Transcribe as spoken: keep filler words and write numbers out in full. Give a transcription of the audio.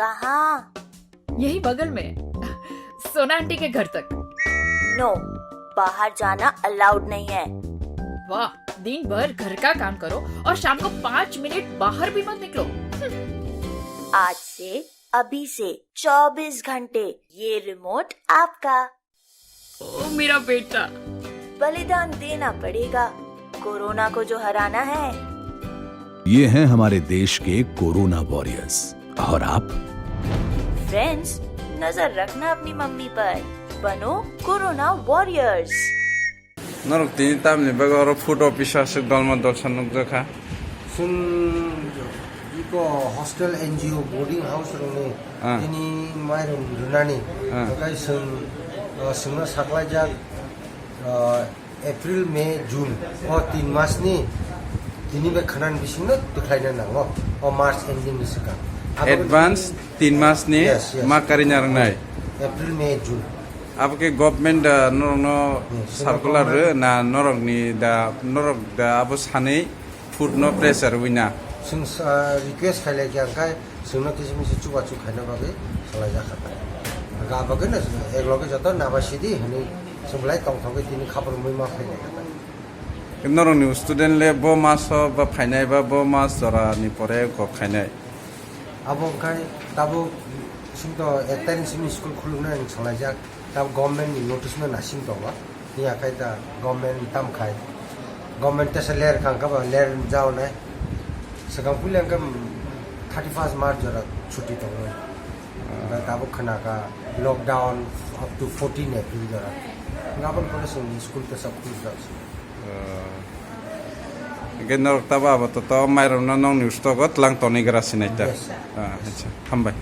कहाँ? यही बगल में, सोना आंटी के घर तक। नो, बाहर जाना अलाउड नहीं है। वाह, दिन भर घर का काम करो और शाम को पाँच मिनट बाहर भी मत निकलो। आज से, अभी से चौबीस घंटे ये रिमोट आपका। ओ मेरा बेटा। बलिदान देना पड़ेगा कोरोना को जो हराना है। ये हैं हमारे देश के कोरोना वॉरियर्स। और आप? फ्रेंड्स, नजर रखना अपनी मम्मी पर। बनो corona warriors. Norok tini tamni bagwi oro food office aswk dolma dolsa nukjakha. Chwng iko hostel, N G O, boarding house rokni Ah. tini mairum rwnani Ah. hwnkhe chwng, uh, chwngno saklaijak, uh, April, May, June o tin masni tini bai khwnani bisingno twkhlaina nango o March ending ni swkang. Abo Advance tin masni Yes, yes. Ma karina rwnai. April, May, June. Abo khe government da norokno Hmm, circular rw na norokni da, norok da abo sanwi food no pressure wina. Chwng sa-, request khailai khe hwnkhe chwngno kisa misa chubachu khaina bagwi salaijak kha. Hwnkhe abo khe no chwng ek loge joto naba sidi hwnwi chwng belai tongthogwi tini khabar mui ma phailai kha. Norokni student le bo maso ba phainai ba bo mas jora ni pore kok khainai. Abo hwnkhe tabuk chwng to ek tarikh simi school khuluknai hwnwi salaijak. Tabuk government ni notice no nasing tongo. Hiya khai ta government tam khai. Government tesa ler khang kha ba ler jao nai. Swkang puila hwnkhe thirty first March jora chuti tongo. Hwnkhe tabuk khna kha lockdown up to fourteen April jora. Hwnkhe aboni pore chwng school tesa khuluk jak. Hwnkhe norok tabo abo to to mairokno nokni ustogo tlang tonwi gra sinai ta. Yes, sir. Ah, acha. Hambai.